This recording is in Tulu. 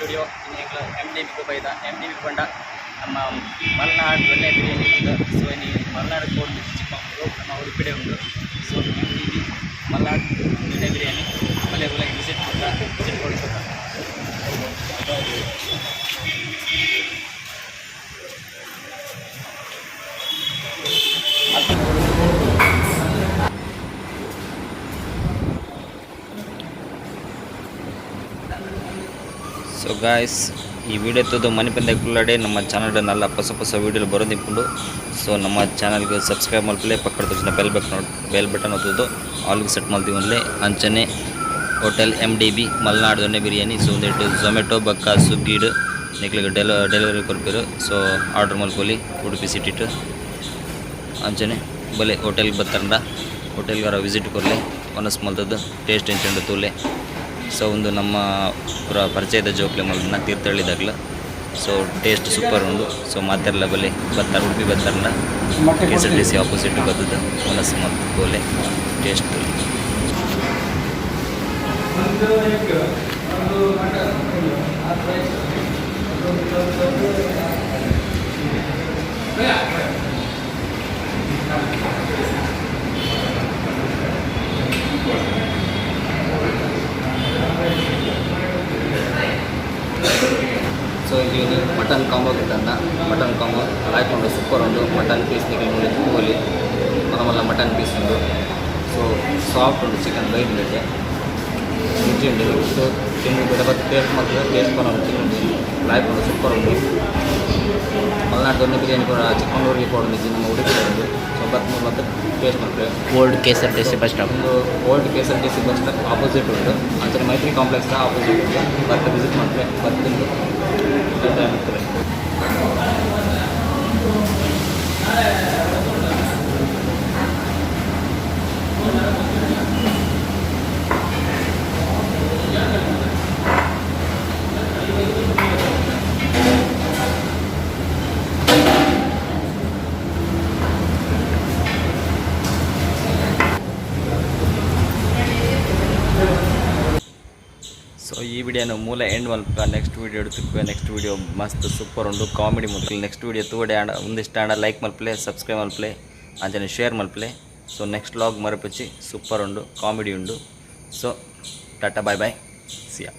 ಸ್ಟುಡಿಯೋ. ಎಂಕ್ಲ ಎಮ್ ಡಿ ಬಿ ಬೈದ. ಎಮ್ ಡಿ ಬಿ ಪಂಡ ನಮ್ಮ ಮಲೆನಾಡು ದೊನ್ನೆ ಬಿರಿಯಾನಿ ಉಂಡು. ಸೊ ಇನಿ ಮಲೆನಾಡು ಪೋದು, ಚಿಕ್ಕಮಗಳೂರು, ನಮ್ಮ ಉಡುಪಿಡೆ ಉಂಡು. ಸೊ M D B Malenadu donne biryani ಬಲೆ ಬಲೆ ವಿಸಿಟ್ ಕೊಡ್ತಾ, ವಿಸಿಟ್ ಕೊಡ್ತಾ. ಸೊ ಗಾಯ್ಸ್, ಈ ವಿಡಿಯೋ ತೂದು ಮನಿಪಂದೆ ಕುಲ್ಲಡೆ. ನಮ್ಮ ಚಾನಲ್ ನಲ್ಲ ಹೊಸ ಹೊಸ ವೀಡಿಯೋ ಬರೋದಿಪ್ಪುಂಡು. ಸೊ ನಮ್ಮ ಚಾನಲ್ಗೆ ಸಬ್ಸ್ಕ್ರೈಬ್ ಮಲ್ಪಲೆ, ಪಕ್ಕದ ತೋಜಿನ ಬೆಲ್ ಬಟನ್, ಬೆಲ್ ಬಟನ್ ಒತ್ತುದು ಆಲ್ಗೆ ಸೆಟ್ ಮಲ್ತಿವನ್ಲೆ. ಅಂಚನೆ hotel M D B Malenadu donne biryani. So ಒಂದೆಟ್ಟು ಝೊಮ್ಯಾಟೊ ಬೊಕ್ಕ ಸ್ವಿಗ್ಗಿಡ್ ನಿಕ್ಲೆಗ್ ಡೆಲಿವರಿ ಕೊರ್ಪೆರ್. ಸೊ ಆರ್ಡರ್ ಮಲ್ಪೊಲಿ ಉಡುಪಿ ಸಿಟಿಟ್. ಅಂಚನೆ ಬಲೆ, ಹೋಟೆಲ್ಗೆ ಬತ್ತಂಡ ಹೋಟೆಲ್ಗಾರ ವಿಸಿಟ್ ಕೊರ್ಲೆ, ವನಸ್ ಮಲ್ತದ್ದು ಟೇಸ್ಟ್ ಎಂಚುಂಡು ತೂಲೆ. ಸೊ ಒಂದು ನಮ್ಮ ಪೂರ ಪರಿಚಯದ ಜೋಕ್ಲೆ ಮಲ್ದಿನ, ತೀರ್ಥಹಳ್ಳಿದಾಗ್ಲ. ಸೊ ಟೇಸ್ಟ್ ಸೂಪರ್ ಉಂಡು. ಸೊ ಮಾತೆರ್ಲ ಬಲೆ, ಬತ್ತಾರ, ಉಡುಪಿ ಬತ್ತಾರಂಡ ಕೆಎಸ್ಆರ್ಟಿಸಿ ಆಪೋಸಿಟ್ ಬತ್ತದ ವನಸ್ ಮಲ್ತ್ ತೂಲೆ, ಟೇಸ್ಟ್ ತೂಲೆ. ಒಂದು ಎಗ್, ಒಂದು ಮಟನ್, ಅದು ರೈಸ್. ಒಂದು. ಸೊ ಇಲ್ಲಿ ಮಟನ್ ಕಾಂಬೋ ಗಿಟ್ಟಂದ. ಮಟನ್ ಕಾಂಬೋ ಲಾಯ್ಕ್ ಉಂಡು, ಸೂಪರ್ ಉಂಡು. ಮಟನ್ ಪೀಸ್ ನಿಕಲ್ ಮೂಲು ತೂವೊಲಿ, ಮಲ್ಲ ಮಲ್ಲ ಮಟನ್ ಪೀಸ್ ಉಂಡು. ಸೊ ಸಾಫ್ಟ್ ಉಂಡು ಚಿಕನ್, ಬೈಟ್ ಉಂಡು, ರುಚಿ ಉಂಡು. ಸೊ ತಿಂದು ಬೇಡ ಬತ್ತು ಟೇಸ್ಟ್ ಮಾಡ್ತದೆ, ಟೇಸ್ಟ್ ಪನ್ನೊಂದು ತಿಂದು ಲಾಯ್ಕ್ ಉಂಡು, ಸೂಪರ್ ಉಂಡು. ಮಲೆನಾಡು ದೊನ್ನೆ ಬಿರಿಯಾನಿ ಕೂಡ ಚಿಕ್ಕಮಗಳೂರಿಗೆ ಕೊಡೋದು, ನಮ್ಮ ಉಡುಪಿ ಉಂಡು. ಸೊ ಬತ್ತು ಮೂಲು ಮತ್ತು ಟೇಸ್ಟ್ ಮಾಡ್ತೇವೆ. Old KSRTC bus stop. ಒಂದು old KSRTC bus stop opposite ಉಂಟು. ಅಂಚನೆ ಮೈತ್ರಿ ಕಾಂಪ್ಲೆಕ್ಸ್ ಆಪೋಸಿಟ್ ಉಂಟು. ಬರ್ತ ವಿಸಿಟ್ ಮಾಡ್ತಾರೆ, ಬತ್ತಿಂದು ಮಾಡ್ತಾರೆ. ಸೊ ಈ ವಿಡಿಯೋನ ಮೂಲ ಎಂಡ್ ಮಲ್ಪ. ನೆಕ್ಸ್ಟ್ ವೀಡಿಯೋ ತಿಕ್ಕುವೆ. ನೆಕ್ಸ್ಟ್ ವೀಡಿಯೋ ಮಸ್ತ್ ಸೂಪರ್ ಉಂಡು, ಕಾಮಿಡಿ ಮುಲ್ಪ. ನೆಕ್ಸ್ಟ್ ವೀಡಿಯೋ ತೂವಡೆ ಆಂಡ ಒಂದಿಷ್ಟ ಆಂಡ ಲೈಕ್ ಮಲ್ಪಲೆ, ಸಬ್ಸ್ಕ್ರೈಬ್ ಮಲ್ಪಲೆ, ಅಂಚನೆ ಶೇರ್ ಮಲ್ಪಲೆ. ಸೊ ನೆಕ್ಸ್ಟ್ ವ್ಲಾಗ್ ಮರಪಚ್ಚಿ, ಸೂಪರ್ ಉಂಡು, ಕಾಮಿಡಿ ಉಂಡು. So tata, bye bye, see ya.